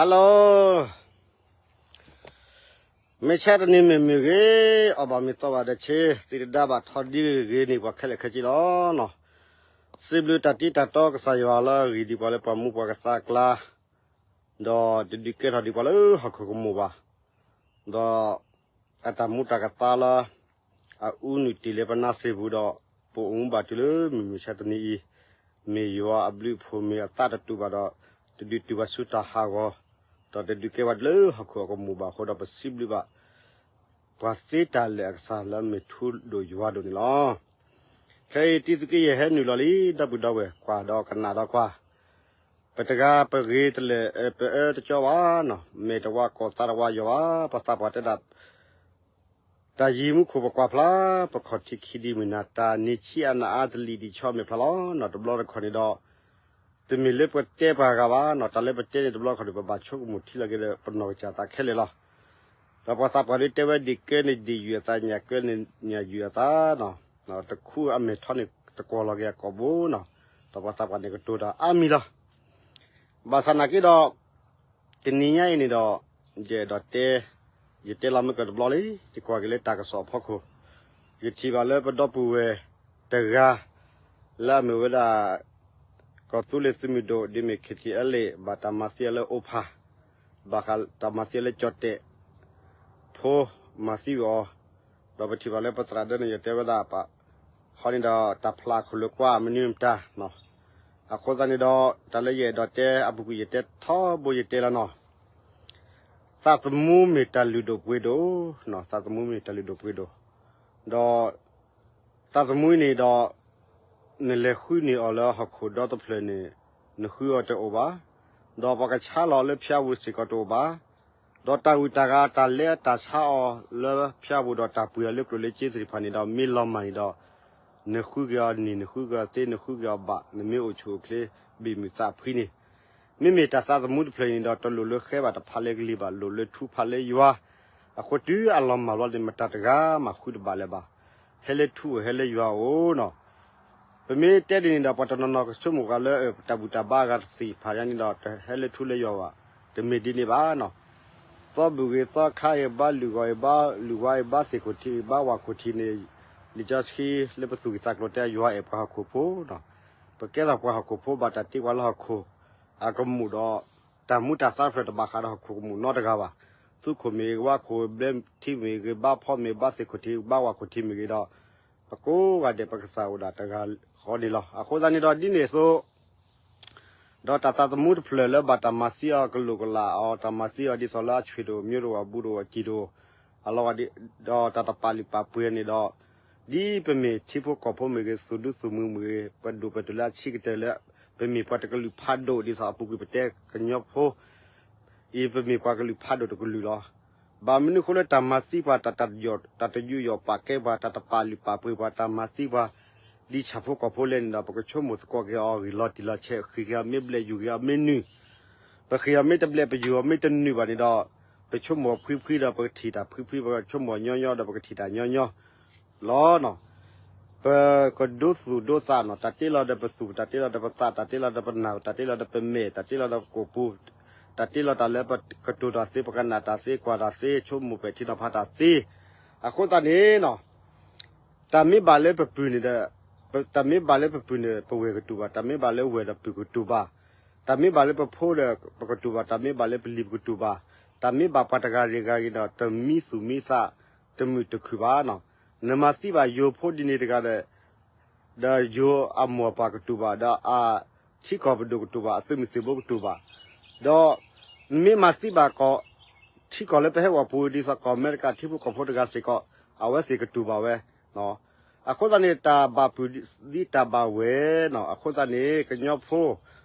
Hello, မ့ၢ်ဆၢတနံၤမ့ၢ်မုၢ်ဂ့ၤ, အီၣ်ဘၣ်မ့ၢ်သီဘၣ်ဒီးဆ့, သံတဒါဘၣ်ထီဒ်ဂ့ၤဂ့ၤန့ၣ် ပှၤခဲလၢာ်ခဲဆ့လီၤ. စံးဘျုးတၢ်တံတၢ်တီကစၢ်ယွၤလၢအဂ့ၤဒံးပှၤလၢပှၤမူပှၤကသးအကျါ, ဒီးတဒုးကဲထီၣ်ဒံးပှၤလၢဟီၣ်ခိၣ်ကမူၣ်ဘၣ်, ဒီးအတၢ်မူတၢ်ကသါလၢ အအူနုၢ်တ့ၢ်လၢပနါစ့ပူၤဒီး ပအိၣ်မူဘၣ်တုၤလၢမုၢ်မဆါတနံၤအံၤ, မ့ၢ်ယွၤအဘျုးအဖှိၣ်မ့ၢ်အသးတတူာ်ဘၣ်ဒီး တဒုးတုၤဘၣ်ဆူတၢ်ဟးဂီၤ, ဒီးတဒုးကဲဘၣ်တုၤလၢဟီၣ်ခိၣ်အကမူၣ်ဘၣ်အဃိဒီး ပစံးဘျုးဘၣ် ပှၤသ့တၢ်လၢာ်အကစၢ်လၢအမ့ၢ်ထူဒိၣ်ယွၤဒိၣ်န့ၣ်လီၤ. ခဲအံၤတံသုးက့ယဲၢ်ဟဲနုာ်လီၤလံ ဒီပုၢ်ဒီဝဲၢ် ကွၢ်ဒီးကနၣ်ဒီးကွၢ်, ပတဂၤပဂ့ၤတလၢာ် ပအၢတကၠီဘၣ်နီၤ, မဲာ်တဝါကိၢ်သးတဝါယွၤဘၣ်, ပှၤသးပှၢ်တဲဒၣ် တၢ်ယံၤမူခိၣ်ပကွၢ်ဖျါ, ပခီၣ်ထံးခံဒံးမုၢ်နၤ တၢ်န့ၢ်ဆံးအနၢ်အါတလံာ်ဒံးဆီမဲာ်ဖျါလီၤနီၤ, တဘျီတခီၣ်န့ၣ်ဒီး တမ့ၢ်လၢပတဲပှၤဂၤဘၣ်နီၤ, တၢ်လၢပတဲန့ၣ်တဘျီတခီၣ်န့ၣ် ပဘၣ်ဆိကမိၣ်ထံလီၤက့ၤဒီး ပနီၢ်ကစၢ်သးခဲလၢာ်လီၤ. ဒီးပှၤသးပှၢ်ဒုးတဲဝဲဒ်ကဲန့ၣ်ဒ်ယုၢ်အသး ညၣ်ကဲန့ၣ်ညၣ်ယုၢ်အသးနီၤ, တခူအမဲာ်ထီန့ၣ် တကွီၢ်လီၤက့ၤအကိာ်ဘိနီၤ, ဒီးပှၤသးပှၢ်န့ၣ်ကတိၤတၢ်အါမံၤလီၤ. ဘၣ်ဆၣ်နာ်က့ဒီး တနံၤညါအံၤန့ၣ်ဒီး ယအဲၣ်ဒိးတဲ, ယတဲလီၤမ့ၢ်ကတဘျီလံ, ယကွၢ်က့ၤလၢတၢ်ကစီၣ်အဖီခိၣ်, ယထံၣ်ဘၣ်လၢပဒီပုၢ်ဝဲၢ်တဂၤ လၢအမ့ၢ်ဝဲဒၣ် ကီၢ်သူလ့ၤသုးမုၢ်ဒိၣ် ဒ်မ့ၢ် KTLA ဘၣ်တၢ်မၤသံအီၤလၢအိၣ်ဖၣ်, ဘၣ်ဃးတၢ်မၤသံအီၤလၢကၠီၣ်တဲၣ် ဖိမၤသံဝဲအီၤ, ဒီးပထံၣ်ဘၣ်လၢပသရၣ်ဒၢန့ၣ် ယတဲဝဲဒၣ်ပှၤ, ခီန့ၣ်ဒီးတၢ်ဖျါအခိၣ်လၢကွၢ်မနုၤမတၤ, အဃိသတးန့ၣ်ဒီး တၢ်လၢယအဲၣ်ဒိးတဲအပူၤကွံာ် ယတဲထီဘိယတဲလီၤနီၤ, သးသမူမ့ၢ်တၢ်လုၢ်ဒိၣ်ပှ့ၤဒိၣ်, သးသမူမ့ၢ်တၢ်လုၢ်ဒိၣ်ပှ့ၤဒိၣ်, ဒီး သးသမူအံၤန့ၣ်ဒီး နလဲၤဃုန့ၢ်အီၤလၢဟီၣ်ခိၣ်ဒီတဖျၢၣ်န့ၣ် နဃုအီၤတအိၣ်ဘၣ်, ဒီးပှၤကဆါလီၤအီၤလၢဖၠါပူၤစ့ၢ်ကီးတအိၣ်ဘၣ်, ဒီးတၢ်ဂုၤတၢ်ဂၤတၢ်လဲတၢ်ဆါအီၤလၢဖၠါပူၤဒီးတၢ်ပှ့ၤအီၤလၢကျိၣ်လၢစ့သ့ၣ်တဖၣ်န့ၣ်ဒီး မ့ၢ်လီၤမၢ်န့ၣ်ဒီး နဃုက့ၤအီၤနံၤ နဃုက့ၤအီၤသ့ နဃုက့ၤအီၤဘၣ် နမ့ၢ်အိၣ်ဆူၣ်အိၣ်ချ့ ဘ့ၣ်မုၢ်သးဖှံန့ၣ်, မ့မ့ၢ်တၢ်သးသမူတဖျၢၣ်န့ၣ်ဒီး တလိၣ်လၢဃဲဘၣ်တဖးလၢကလံၤဘၣ် လိၣ်လၢထူဖးလၢယွၤ, အဃိတုၤအလီၤမၢ်လီၤန့ၣ် မတၤတဂၤမၤဃုတဘၣ်လၢၤဘၣ်, ဟဲလၢထူအိၣ်ဟဲလၢယွၤအိၣ်နီၤ, ပမ့ၢ်တဲဒ်န့ၣ်ဒီး ပှၤတနီၤနီၤကဆိကမိၣ်ဃာ်လၢ တၢ်ဘူၣ်တၢ်ဘါအဂၤတသ့ၣ်တဖၣ်ညါန့ၣ်ဒီး တဟဲလၢထူလၢယွၤဘၣ်, တမ့ၢ်ဒ်န့ၣ်ဘၣ်နီၤ, သီဘူၣ်ဂ့ၤသီခါဂ့ၤ ဘါလုၢ်ဂီၤဂ့ၤ ဘါလုၢ်ဝါဂ့ၤ ဘါသ့ၣ်ခိၣ်ထံးဂ့ၤ ဘါဝၣ်ခိၣ်ထံးန့ၣ်, လံာ်စီဆှံလၢပသူၣ်ဂ့ၤသးကျိၤတဲ ယွၤအဲၣ်ပှၤဟီၣ်ခိၣ်ဖိနီၤ, ပကဲထီၣ်ပှၤဟီၣ်ခိၣ်ဖိဘၣ်တၢ်တ့ပှၤလၢဟီၣ်ခိၣ် အကမူၣ်ဒီး တၢ်မူတၢ်သးတဖျၢၣ်တဘၣ်ဃးဒီးဟီၣ်ခိၣ်ကမူၣ်နီတဂၤဘၣ်, သူခိၣ်မ့ၢ်ဂ့ၤ ဝါခိၣ်ဘျဲထံမ့ၢ်ဂ့ၤ ဘါဖီမ့ၢ် ဘါသ့ၣ်ခိၣ်ထံး ဘါဝၣ်ခိၣ်ထံးမ့ၢ်ဂ့ၤဒီး ပကိးဂၤဒဲးပကစၢ်အိၣ်ဒၣ်တဂၤဃီန့ၣ်လီၤ. အဃိသတးန့ၣ်ဒီးဒ်န့ၣ်အသိး ဒီးတၢ်သးသမူတဖျၢၣ်လၢဘၣ်တၢ်မၤသံအီၤကလိာ်ကလာ်အီၤ တၢ်မၤသံအီၤဒ်သိးလၢအဆွေတအိၣ် မျိုးတအိၣ် အဘူးတအိၣ် အတံၤတအိၣ် အလီၤဂာ်ဒ် ဒီးတၢ်တပာ်လုၢ်ပာ်ပှ့ၤန့ၣ်ဒီး ဒ်ပမ့ၢ်ထံဖိကီၢ်ဖိမ့ၢ်ဂ့ၤ သူၣ်ဒူသူၣ်မုာ်မ့ၢ်ဂ့ၤ ပဒိၣ်ပတုာ်လၢအဆံးကတၢၢ်လၢ ပမ့ၢ်ပှၤတကလုာ်ဖးဒိၣ်ဒ်သိးအပူၤကွံာ်ပတဲကညီဖိ အံၤပမ့ၢ်ပှၤကလုာ်ဖးဒိၣ်တကလုာ်လီၤ. ဘၣ်မနုၤအဃိလၢတၢ်မၤသံပှၤ တၢ်တယူးယီၣ်ပာ်ကဲပှၤ တၢ်တပာ်လုၢ်ပာ်ပှ့ၤပှၤ တၢ်မၤသံပှၤ ဒ်ဆၣ်ဖိကီၢ်ဖိလဲၣ်န့ၣ်ဒီး ပကဆိကမိၣ်သကိးက့ၤအီၤဂ့ၢ်လီၤတံၢ်လီၤဆဲး ဃ့ၢ်က့ၤအီၤမ့ၢ်ဘျဲၣ် ယူၤက့ၤအီၤမ့ၢ်နုာ် ပဃ့ၢ်အီၤမ့ၢ်တဘျဲၣ် ပယူၤအီၤမ့ၢ်တနုာ်ဘၣ်န့ၣ်ဒီး ပဆိကမိၣ်ဖှံဖှံဒီး ပကထံၣ်တၢ်ဖှံဖှံ ပကဆိကမိၣ်ညီညီဒီး ပကထံၣ်တၢ်ညီညီလီၤ. ပကဒိသူၣ်ဒိသးနီၤ တၢ်တ့လီၤဒီးပသူၣ် တၢ်တ့လီၤဒီးပသး တၢ်တ့လီၤဒီးပနၢ် တၢ်တ့လီၤဒီးပမဲာ် တၢ်တ့လီၤဒီးပကိာ်ပူၤ တၢ်တ့လီၤတၢ်လၢပကတိၤတၢ်သ့ ပကနၣ်တၢ်သ့ ကွၢ်တၢ်သ့ ဆိကမိၣ်ပဲာ်ထံနီၤဖးတၢ်သ့ အဃိသတးန့ၣ်နီၤ တၢ်မ့ၢ်ဘၣ်လၢပပုၢ်န့ၣ်ဒီး တၢ်မ့ၢ်ဘၣ်လၢပပုၢ်န့ၣ် ပဝဲၢ်ကတူၢ်ဘၣ် တၢ်မ့ၢ်ဘၣ်လၢဝဲၢ်ဒီးပုၢ်ကတူၢ်ဘၣ် တၢ်မ့ၢ်ဘၣ်လၢပဖိဒီးပကတူၢ်ဘၣ် တၢ်မ့ၢ်ဘၣ်လၢပလံၤပကတူၢ်ဘၣ် တၢ်မ့ၢ်ဘၣ်ပှၤတဂၤဂ့ၤဂၤဂ့ၤဒီး တမံသူၣ်မံသး တမုာ်တခုၣ်ဘၣ်နီၤ နမၤသံဘၣ်ယိၤဖိဒ်န့ၣ်တဂၤဒီး ဒီးယိၤအမိၢ်အပၢ်ကတူၢ်ဘၣ် ဒီးအထံကီၢ်ပဒိၣ်ကတူၢ်ဘၣ် အသုးမုၢ်သံၣ်ဘိကတူၢ်ဘၣ် ဒီးမ့ၢ်မၤသံဘၣ်ကီၢ် ထံကီၢ်လၢပဟဲအိၣ်ပူၤဒ်သိးကီၢ်အမဲရကၤထံဖိကီၢ်ဖိတဂၤစ့ၢ်ကီး အဝဲသ့ၣ်ကတူၢ်ဘၣ်ဝဲ အဃိသတးန့ၣ် တၢ်ဘၣ်ပုၢ်ဒ်တၢ်ဘၣ်ဝဲၢ်နီၤ အဃိသတးန့ၣ် ကညီဖိ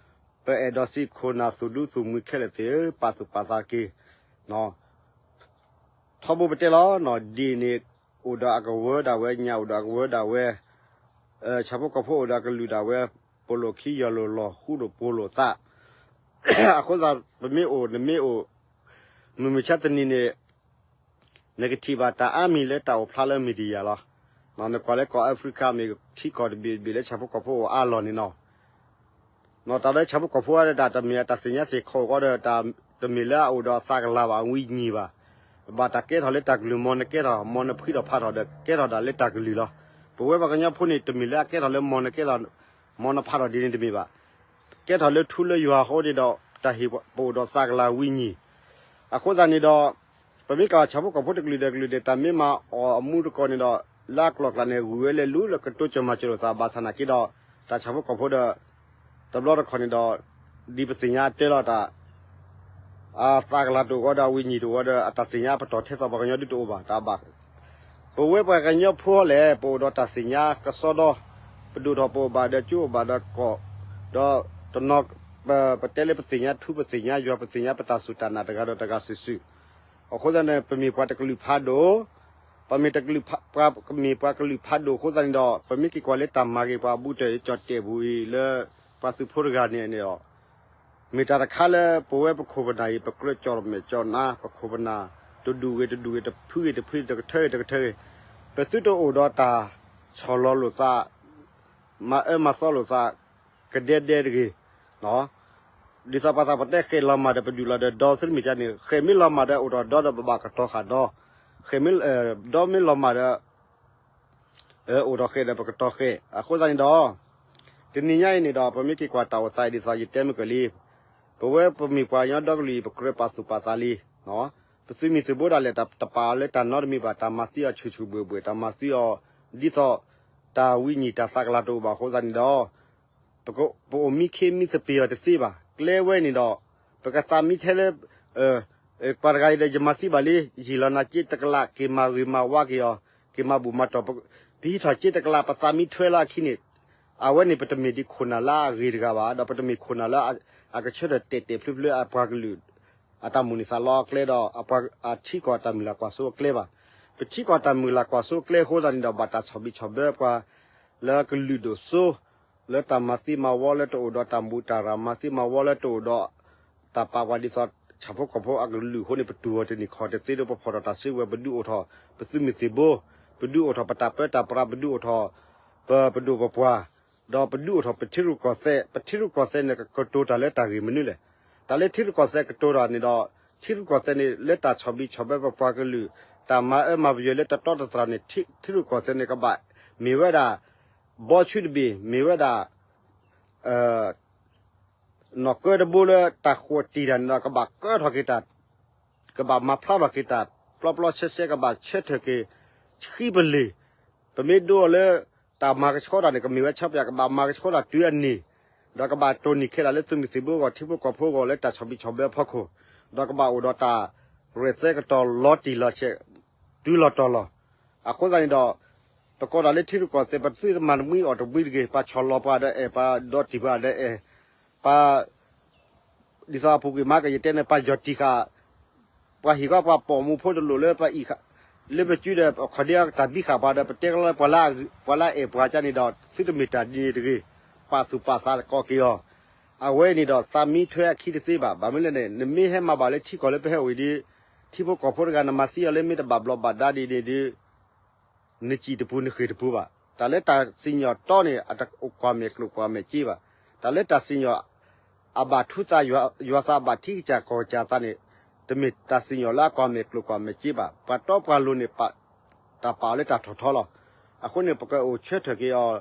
ပအဲၣ်ဒိးစံးခိၣ်နၢ်သူၣ်ဒူသူၣ်မုာ်ခဲလၢာ်သ့ၣ်ဧၢ ပာ်သူၣ်ပာ်သးတက့ၢ် ထီဘိပတဲလီၤ ဒ့ၣ်န့ၣ် အိၣ်ဒီးအကဝၢဒၣ်ဝဲ ညၣ်အိၣ်ဒီးအကဝၢဒၣ်ဝဲ ဆၣ်ဖိကီၢ်ဖိအိၣ်ဒီးအကလုာ်ဒၣ်ဝဲ ပိာ်လိာ်ခံယီၢ်လိာ်လီၢ်ဃူလိာ်ပိာ်လိာ်သး အဃိသတး ပမ့ၢ်အိၣ် နမ့ၢ်အိၣ် မုၢ်မဆါတနံၤန့ၣ် နကထံၣ်ဘၣ်တၢ်အါမံၤလၢတၢ်အိၣ်ဖျါလၢ media လီၤ. နကွၢ်လၢကီၢ်အဖရံကၤမ့ၢ်ထံကီၢ်တဘ့ၣ်တဘ့ၣ်လၢဆၣ်ဖိကီၢ်ဖိအိၣ်အါလီၢ်န့ၣ်နီၤ တၢ်လၢဆၣ်ဖိကီၢ်ဖိအါဒၣ်တၢ်တမ့ၢ်အတၢ်သ့ၣ်ညါသ့ၣ်ခီၣ်ကီဒီးတၢ် တမ့ၢ်လၢအအိၣ်ဒီးသးကလၤဘၣ် အဝံၤညံၤဘၣ်. ဘၣ်တၢ်ကဲထီၣ်လၢတၢ်ကလုၢ် မ်နကဲထီၣ် မ်နဖှံထီၣ်ဖးထီၣ်ဒီး ကဲထီၣ်ဒၣ်လၢတၢ်ကလုၢ်လီၤ. ပဝဲပှၤကညီဖိန့ၣ် တမ့ၢ်လၢအကဲထီၣ်လၢ မ်နကဲထီၣ် မ်နဖးထီၣ်ဒ်န့ၣ်တမ့ၢ်ဘၣ်. ကဲထီၣ်လၢထူလၢယွၤအဃိန့ၣ်ဒီး တၢ်ဟ့ၣ်ပအိၣ်ဒီးသးကလၤဝံၤညံၤ. အဃိသတးန့ၣ်ဒီး ပမ့ၢ်ကီၢ်ဆၣ်ဖိကီၢ်ဖိတကလုာ်ဒီးကလုာ်န့ၣ် တၢ်မ့ၢ်မၤအီၣ်အမူတကိးန့ၣ်ဒီး လၢအကျိၤအကျဲန့ၣ် ဂုာ်ဝဲလၢလူလၢကတိၤကၠီၤမၤစၢၤလိာ်သး ဘၣ်ဆၣ်နာ်က့ဒီး တၢ်ဆၣ်ဖိကီၢ်ဖိဒီး တဘျီတခီၣ်န့ၣ်ဒီး ဒ်ပသ့ၣ်ညါအတဲလီၤတၢ် အသးကလၤတအိၣ်ဝဲဒီး အဝံၤညံၤတအိၣ်ဝဲဒီး အတၢ်သ့ၣ်ညါပတီၢ်ထဲသိးပှၤကညီဒုတအိၣ်ဘၣ် တၢ်ဘၣ်. ပဝဲပှၤကညီဖိလဲၣ် ပအိၣ်ဒီးတၢ်သ့ၣ်ညါကစီဒီ ပဒိၣ်ထီၣ်ပအိၣ်ဘၣ်ဒီးကၠိအိၣ်ဘၣ်ဒီးကီၢ် ဒီးတနီၤ ပတဲလၢပသ့ၣ်ညါထူ ပသ့ၣ်ညါယွၤ ပသ့ၣ်ညါပတၢ်စူၢ်တၢ်နာ်တဂၤဒီးတဂၤစုာ်စုာ်. အဃိသတးန့ၣ် ပမ့ၢ်ပှၤတကလုာ်ဖးဒိၣ် ပမ့ၢ်တကလုာ်ဖး ပှၤ ပမ့ၢ်ပှၤကလုာ်ဖးဒိၣ်အဃိသတးန့ၣ်ဒီး ပမ့ၢ်က့ၤကွၢ်လၢတၢ်မၤဂ့ၤပှၤအဘူးတၢၢ် ကၠီၣ်တဲာ်ပူၤအံၤလၢ ပှၤသုးဖိတဂၤန့ၣ်န့ၣ်ဒီး မ့ၢ်တၢ်တခါလၢပဝဲပခိၣ်ပနၢ်အံၤ ပကြၢးကၠီၣ်မဲာ်ကၠီၣ်နါ ပခိၣ်ပနၢ် တဒူၣ်ဂ့ၤတဒူၣ်ဂ့ၤ တဖုဂ့ၤတဖု တကထၢဂ့ၤတကထၢဂ့ၤ ပသုတအိၣ်ဒီးတၢ်ဆီၣ်လီၤလိာ်သး မၤအၢမၤသီလိာ်သး ကဒဲဒဲတဂ့ၤ. ဒ်သိးပှၤသးပတဲ ဃဲးလီၤမၢ်ဒီးပဒုၣ်လီၤဒီးဒီ သုတမ့ၢ်ကန့ၣ် ဃဲးမ့ၢ်လီၤမၢ်ဒီးအိၣ်ဒီးဒီဒီးပဘၣ်ကတီၤဃာ်ဒီ ဃဲးမ့ၢ် ဒီမ့ၢ်လီၤမၢ်ဒီး အိၣ်ဒီးဃဲးဒီးပကတီၤဃဲး အဃိသတးန့ၣ်ဒီး တနံၤညါအံၤန့ၣ်ဒီး ပမ့ၢ်က့ၤကွၢ်တၢ်အိၣ်သးအံၤဒ်သိးယတဲမုၢ်ကလံ ပဝဲပမ့ၢ်ပှၤကညီဒီကလုာ်အံၤ ပကြၢးပာ်သူၣ်ပာ်သးလံ ပသုးမုၢ်သံၣ်ဘိဒၣ်လဲာ် တပာ်အီၤလၢတၢ်နီတမံၤဘၣ် တၢ်မၤသံအီၤဆူၣ်ဆူၣ်ဘှဲၣ်ဘှဲၣ် တၢ်မၤသံအီၤ ဒ်သိး တၢ်ဝံနံၤတၢ်သးကလၤတအိၣ်ဘၣ်အဃိသတးန့ၣ်ဒီး ပအိၣ်မံခ့မံသပ့ၤအီၤတသ့ဘၣ် ကျဲဝဲန့ၣ်ဒီး ပကသးမံထဲလၢ ပှၤတဂၤအံၤဒီး ယမၤသံဘၣ်လံ ယံာ်လီၤနၤက့တကလး က့ၤမၤဂ့ၤမၤဝါက့ၤအီၤ က့ၤမၤဘူၣ်မၤတီၢ် ပဟံးထီၣ်က့တကလး ပသးမံထွဲလၢအခံန့ၣ် အဝဲန့ၣ် ပတမ့ၢ်ဒ်ခိၣ်နၢ်လၢအဂ့ၤတဂၤဘၣ် ဒီးပတမ့ၢ်ခိၣ်နၢ်လၢ အကဆၢထၢၣ်တဲာ်တဲာ်ဖျုးဖျုးအပှၤကလုာ် အတၢ်မိၣ်န့ၢ်သးလီအကျဲဒီး အထံကီၢ်တၢ်မုၢ်လၢ်ကွၢ်စိအကျဲဘၣ်. ပထံကီၢ်တၢ်မုၢ်လၢ်ကွၢ်စိအကျဲအဃိသတးန့ၣ်ဒီး ဘၣ်တၢ်ဆီၣ်ဘံၣ်ဆီၣ်ဘၢပှၤ လၢကလုာ်ဒိၣ်စိ လၢတၢ်မၤသံမၤဝီလၢတအိၣ်ဒီးတၢ်ဘူၣ်တၢ်ရၤ မၤသံမၤဝီလၢတအိၣ်ဒီး တၢ်ပာ်ပှၤဒ်သိး ဆၣ်ဖိကီၢ်ဖိအကလုာ်အဃိန့ၣ် ပတူၢ်အီၤတန့ၢ်ခီၣ်တသ့ဒီး ပဖီၣ်ထီၣ်တၢ်စုကဝဲၤ ပဒုးအိၣ်ထီၣ် ပသုးမုၢ်သံၣ်ဘိ ပဒုးအိၣ်ထီၣ်ပတၢ်ပၢတၢ်ပြး ပဒုးအိၣ်ထီၣ် ပပဒိၣ်ပပှၢ် ဒီးပဒုးအိၣ်ထီၣ်ပထံရူၢ်ကီၢ်သဲး ပထံရူၢ်ကီၢ်သဲးန့ၣ် ကကတိၤတၢ်လၢတၢ်ဂ့ၢ်မနုၤလဲၣ်. တၢ်လၢထံရူၢ်ကီၢ်သဲးကတိၤတၢ်န့ၣ်ဒီး ထံရူၢ်ကီၢ်သဲးန့ၣ် လၢတၢ်ဆီၣ်ဘံၣ်ဆီၣ်ဘၢပပှၤကလုာ် တၢ်မၤအၢမၤပယွဲလၢတတီတတြၢ်န့ၣ် ထံရူၢ်ကီၢ်သဲးန့ၣ် ကဘၣ်မ့ၢ်ဝဲဒၣ် ဘီဆူတဘ့ၣ် မ့ၢ်ဝဲဒၣ် နီၢ်ကၢတဘိလၢတၢ်ဃိးတံၢ်တၢ်န့ၣ်ဒီး ကဘၣ်ကၢထီၣ်က့ၤတၢ် ကဘၣ်မၤဖျါထီၣ်က့ၤတၢ် ပျီပျီဆှဲဆှဲ ကဘၣ်ဆၢထၢၣ်က့ၤ ဆှံပလ့ၢ် ပမ့ၢ်ဒိအီၤလၢ တၢ်မၤကဆှီတၢ်န့ၣ် ကမ့ၢ်ဝဲဆၢပၠး ကဘၣ်မၤကဆှီတၢ်တုၤအန့ၢ် ဒီးကဘၣ်တိၢ်နီၣ်ခဲလၢာ်လၢသုးမုၢ်သံၣ်ဘိအဂီၢ် ထံဖိကီၢ်ဖိအဂီၢ် လၢတၢ်ဆီၣ်ဘံၣ်ဆီၣ်ဘၢအဖီခိၣ် ဒီးကဘၣ်အိၣ်ဒီးတၢ်ရဲၣ်သဲကတီၤလီၤတံၢ်လီၤဆဲး တုၤလီၤတီၤလီၤ. အဃိသတးန့ၣ်ဒီး ပကိးတၢ်လၢထံရူၢ်ကီၢ်သဲး ပသုတမၤတမှံအီၣ်တမှံတဂ့ၤ ပှၤဆီၣ်လီၤပှၤဒီးအဲၣ် ပှၤဒီတံၢ်ပှၤဒီးအဲၣ် ပှၤ ဒ်သိးအပူၤကွံာ်မၤကယတဲန့ၣ် ပှၤယီၢ်တံၢ်ဃာ် ပှၤဟ့ၣ်ဃီပှၤပိာ်မုၣ်ဖိတလိၣ်လၢပှၤအံၤ လၢပစုဒီး ခီၣ်ဒ့တၢ်ဘံဃာ်ပှၤဒီး ပတဲကလီပှၤလၢ ပှၤလၢအအဲၣ်ပှၤကန့ၣ်ဒီး သုတမ့ၢ်တၢ်ဒ်န့ၣ်တဂ့ၤ ပာ်သူၣ်ပာ်သးတကီးက့ၤအီၤ အဝဲန့ၣ်ဒီး သးမံထွဲအခံတသ့ဘၣ်. ဘၣ်မနုၤလဲၣ်န့ၣ် နမ့ၢ်ဟဲမၤဘၣ်လၢထံကီၢ်လၢပဟဲအိၣ်အံၤဒီး ထံဖိကီၢ်ဖိတဂၤ နမၤသံအီၤလၢမ့ၢ်တဘၣ်ဘျီးဘၣ်ဒါဒ်န့ၣ်ဒီး နစံၣ်တပူၤနဃ့ၢ်တပူၤဘၣ်. တၢ်လၢတၢ်စံၣ်ညီၣ်တီန့ၣ် အတအိၣ်ကွၢ်မဲာ်ကျိၤကွၢ်မဲာ်စ့ဘၣ်. တၢ်လၢတၢ်စံၣ်ညီၣ် အဘၣ်ထူသးယွၤသး ဘၣ်ထံကစၢ်ကီၢ်ကစၢ်သးန့ၣ် တမ့ၢ်တၢ်စံၣ်ညီၣ်လၢအကွၢ်မဲာ်ကျိၤကွၢ်မဲာ်စ့ဘၣ်. ပှၤတီပှၤလိၤန့ၣ် တၢ်ပာ်အီၤလၢတၢ်ထီၣ်ထီလီၤ. အဃိန့ၣ် ပကအိၣ်ဆၢထၢၣ်က့ၤအီၤ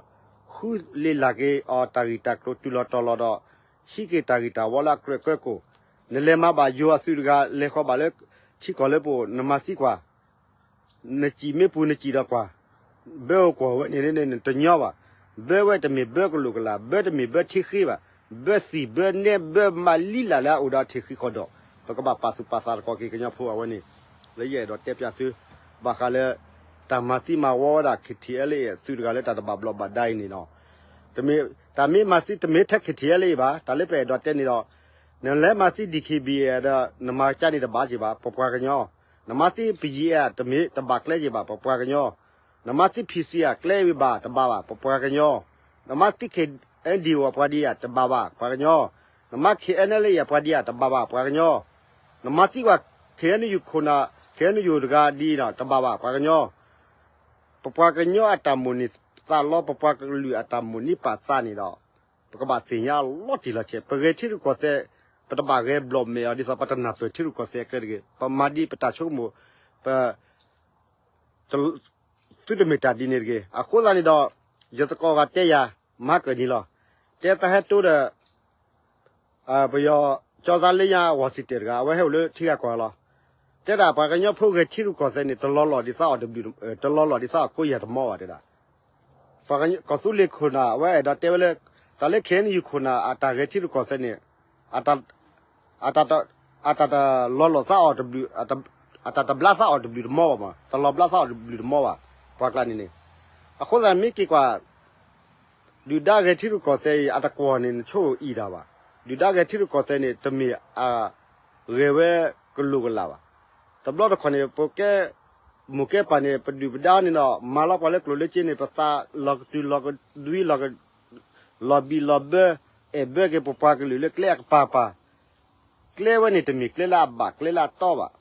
ဃုလ့လၢ်က့ၤအီၤ တၢ်ဂံၢ်တၢ်ကျိၤတုၤလီၤတီၤလီၤဒီး ဟံးက့ၤတၢ်ဂံၢ်တၢ်ဝီလၢအကြၢးကၢကိၣ်. နလဲၤမၤဘၣ်ယိၤအသုးတဂၤ လဲၤဃီၤဘၣ်လၢ ထံကီၢ်လၢပအိၣ် နမၤသံကွၢ် နစံၣ်မ့ၢ်ပူၤနစံၣ်ဒီးကွၢ်, ဘၢအိၣ်ကွီၢ်ဝဲန့ၣ်န့ၣ် နတညီဘၣ်. ဘၢဝဲတမ့ၢ်ဘၢကလိာ်ကလာ်, ဘၢတမ့ၢ်ဘၢထံဃ့ဘၣ်. ဘၢသံၣ်ဘၢနဲဘၢမၤလံလၢ်လၢအအိၣ်ဒီးထံးဃံးဃီဒီး, ပကဘၣ်ပာ်သူၣ်ပာ်သးတကီၢ်က့ၤကညီဖိအဝဲန့ၣ်, လၢယအဲၣ်ဒိးတဲပၠးသု, ဘၣ်ဃးလၢ တၢ်မၤသံမၤဝီဝဲဒၣ် KTLA သုးတဂၤလၢတၢ်တဘၣ်ဘျီးဘၣ်ဒါအံၤန့ၣ်လီၤ. တမ့ၢ်, တၢ်မ့ၢ်မၤသံတမ့ၢ်ထဲ KTLA ဘၣ်, တၢ်လၢပအဲၣ်ဒိးတဲန့ၣ်ဒီး, နလဲၤမၤသံ DKBA ဒီး နမၤကၠါန့ၣ်တဘၣ်က့ၤဘၣ် ပပှၤကညီ, နမၤသံ ပယံၤအဲၣ် တမ့ၢ်တဘၣ်ကျဲက့ၤဘၣ် ပပှၤကညီ, နမၤသံ ဖံးစံၣ် အကျဲဝံၤဘၣ်တဘၣ်ဘၣ် ပပှၤကညီ, နမၤသံ KNDO အပှၤဒ်ယၤတဘၣ်ဘၣ် ပှၤကညီ, နမၤ KNLA အပှၤဒ်ယၤတဘၣ်ဘၣ် ပှၤကညီ, နမၤသံကွၢ် KNU ခိၣ်နၢ် KNU တဂၤဒ်အံၤဒီး တဘၣ်ဘၣ် ပှၤကညီ, ပပှၤကညီအတၢ်မိၣ်န့ၢ်သးလီ ပပှၤကလုာ်အတၢ်မိၣ်န့ၢ်ပာ်သးန့ၣ်ဒီး, ပကဘၣ်သ့ၣ်ညါလီၤတံၢ်လီၤဆဲး, ပဂဲၤထံရူၢ်ကီၢ်သဲး ပတဘၣ်ဂဲၤဘျီၣ်မဲာ်အီၤဒ်သိး ပတနၢ်ပၢၢ်ထံရူၢ်ကီၢ်သဲးအကျဲတဂ့ၤ, ပမၤဒ်ပတၢ်ဆိကမိၣ်, ပ သုတမ့ၢ်တၢ်ဒ်န့ၣ်တဂ့ၤ. အဃိသတးန့ၣ်ဒီး ယသကိးဂၤတဲယၤ မၤကၢၢ်နံၤလီၤ. တဲသးဟဲတိဒီး ပယီၤ ကၠီသးလ့ညါ ဝီၤစံၣ်တဲၣ်တဂၤ အဝဲဟဲအိၣ်လၢထံဂၤကီၢ်ဂၤလီၤ. တဲဒၣ်ပှၤကညီဖိဂဲၤထံရူၢ်ကီၢ်သဲးန့ၣ် တလီၤလီၢ်ဒ်သးအီၤတဘျုး, တလီၤလီၢ်ဒ်သးအီၤကိးယၤတမီဘၣ်တဲဒၣ်. ပှၤကီၢ်သူလ့ၤခိၣ်နၢ် အဝဲအဲၣ်ဒိးတဲဝဲလၢ တၢ်လၢ ခ့ၣ်အဲၣ်ယူၣ် ခိၣ်နၢ် အတၢ်ဂဲၤထံရူၢ်ကီၢ်သဲးန့ၣ် အတၢ်တလီၤလီၢ်သးအီၤတဘျုး, အတၢ်တဘျါသးအီၤတဘျုးတမီဘၣ်မး, တလီၤဘျါသးအီၤတဘျုးတမီဘၣ်, ပှၤကျါန့ၣ်န့ၣ်. အဃိသတးမ့ၢ်က့ၤကွၢ် ဒုၣ်ဒါဂဲၤထံရူၢ်ကီၢ်သဲးအံၤ အတကွီၢ်န့ၣ် နဆိကမိၣ်အံၤတၢ်ဘၣ်. ဒုၣ်ဒါဂဲၤထံရူၢ်ကီၢ်သဲးန့ၣ် တမ့ၢ်အဂဲၤဝဲကလိာ်ကလာ်ဘၣ်. တဘျီတခီၣ်န့ၣ် ပကဲမိၢ်ကဲပၢ်န့ၣ် ပဒုၣ်ပဒါန့ၣ်ဒီး မၤလီၤပှၤလၢကျိၣ်လၢစ့န့ၣ် ပသးလီၤကတုၤလီၤကဒွံ လီၤဘံၣ်လီၤဘၢ အဲၣ်ဘၢက့ၤပပှၤကလုာ်လၢကျဲအကပၤပၤ. ကျဲဝဲန့ၣ်တမ့ၢ်ကျဲလၢအဘၣ် ကျဲလၢအတီဘၣ်.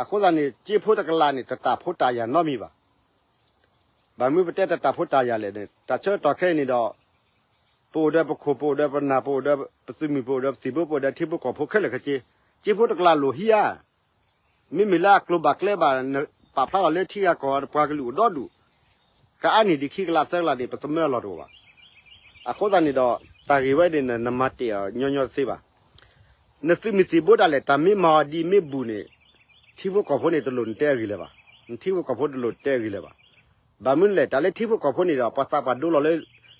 အဃိသတးန့ၣ် စ့ဖိတကလးန့ၣ် တတၢ်ဖိတၢ်ယာ်နီတမံၤဘၣ်. ဘၣ်မနုၤပတဲတၢ်တၢ်ဖိတၢ်ယာ်လဲၣ်န့ၣ် တၢ်ဆၢကတီၢ်ခဲအံၤန့ၣ်ဒီး ပအိၣ်ဒီးပခိၣ် ပအိၣ်ဒီးပနၢ် ပအိၣ်ဒီးပသုးမုၢ် ပအိၣ်ဒီးပသံၣ်ဘိ ပအိၣ်ဒီးထံဖိကီၢ်ဖိခဲလၢာ်ခဲဆ့, စ့ဖိတကလးလိၣ်ဟံးဧါ. မ့မ့ၢ်လၢအကျိၤဘၣ်ကျဲဘၣ် ပာ်ဖျါထီၣ်လၢထံဂၤကီၢ်ဂၤ ပှၤကလုာ်အိၣ်ဒီဒူၣ်, ကအါန့ၢ်ဒံးခံကလးသၢကလးန့ၣ် ပသမၢအလီၢ်တအိၣ်ဘၣ်. အဃိသတးန့ၣ်ဒီး တၢ်ဂ့ၢ်ဝဲန့ၣ် နမၤတဲာ်အီၤညီညီတသ့ဘၣ်. နသုးမုၢ်သံၣ်ဘိဒၣ်လဲာ် တၢ်မ့ၢ်မၤအီၤဒ်မ့ၢ်ဘူၣ်န့ၣ် ထံဖိကီၢ်ဖိန့ၣ် တလိၣ်နတဲအဂ့ၢ်လၢၤဘၣ်. နထံဖိကီၢ်ဖိတလိၣ်တဲအဂ့ၢ်လၢၤဘၣ်. ဘၣ်မနုၤလဲၣ် တၢ်လၢထံဖိကီၢ်ဖိန့ၣ်ဒီး ပှၤသးပှၢ်ဒိလီၤလၢ